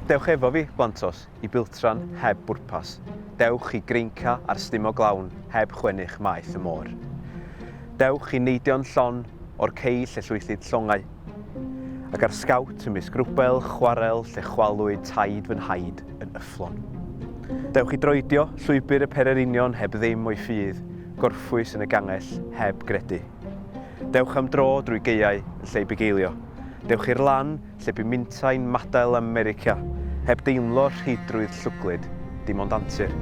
Dewch efo fi, blantos, i biltran heb bwrpas. Dewch i greinca ar stumog lawn heb chwennych maeth y môr. Dewch i neidio'n llon o'r cei lle llwythid llongau, ac ar sgowt ymysg rwbel chwarel lle chwalwyd taid fy nhaid yn yfflon. Dewch i droedio llwybr y pererinion heb ddim o'i ffydd, gorffwys yn y gangell heb gredu. Dewch am dro drwy gaeau yn lle bugeilio. Dewch i'r lan lle bu mintai'n madael America, heb deimlo rheidrwydd llwglyd, dim ond antur.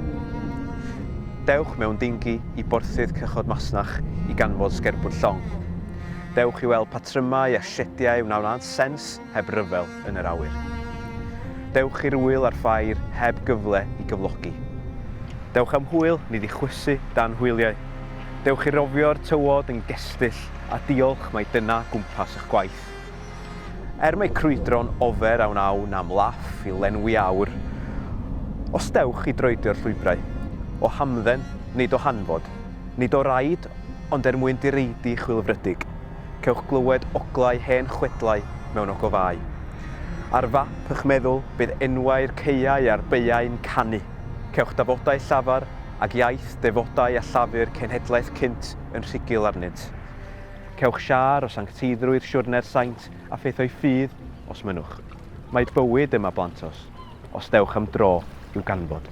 Dewch mewn dingi i borthydd cychod masnach i ganfod sgerbwd llong. Dewch i weld patrymau a siediau wna wnânt sens heb ryfel yn yr awyr. Dewch i'r ŵyl a'r ffair heb gyfle i gyflogi. Dewch am hwyl, nid i chwysu dan hwyliau. Dewch i rofio'r tywod yn gestyll a diolch mai dyna gwmpas ych gwaith. Er mai crwydro'n ofer a wnawn am laff i lenwi awr, os dewch i droedio'r llwybrau, o hamdden, nid o hanfod, nid o raid, ond er mwyn direidi chwilfrydig, cewch glywed oglau hen chwedlau mewn ogofâu. Ar fap ych meddwl bydd enwau'r caeau a'r baeau'n canu. Cewch dafodau llafar ag iaith defodau a llafur cenhedlaeth cynt yn rhugl arnynt. Cewch siâr o sancteiddrwydd siwrne'r saint a pheth o'i ffydd, os mynnwch. Mae bywyd yma, blantos, os dewch am dro i'w ganfod.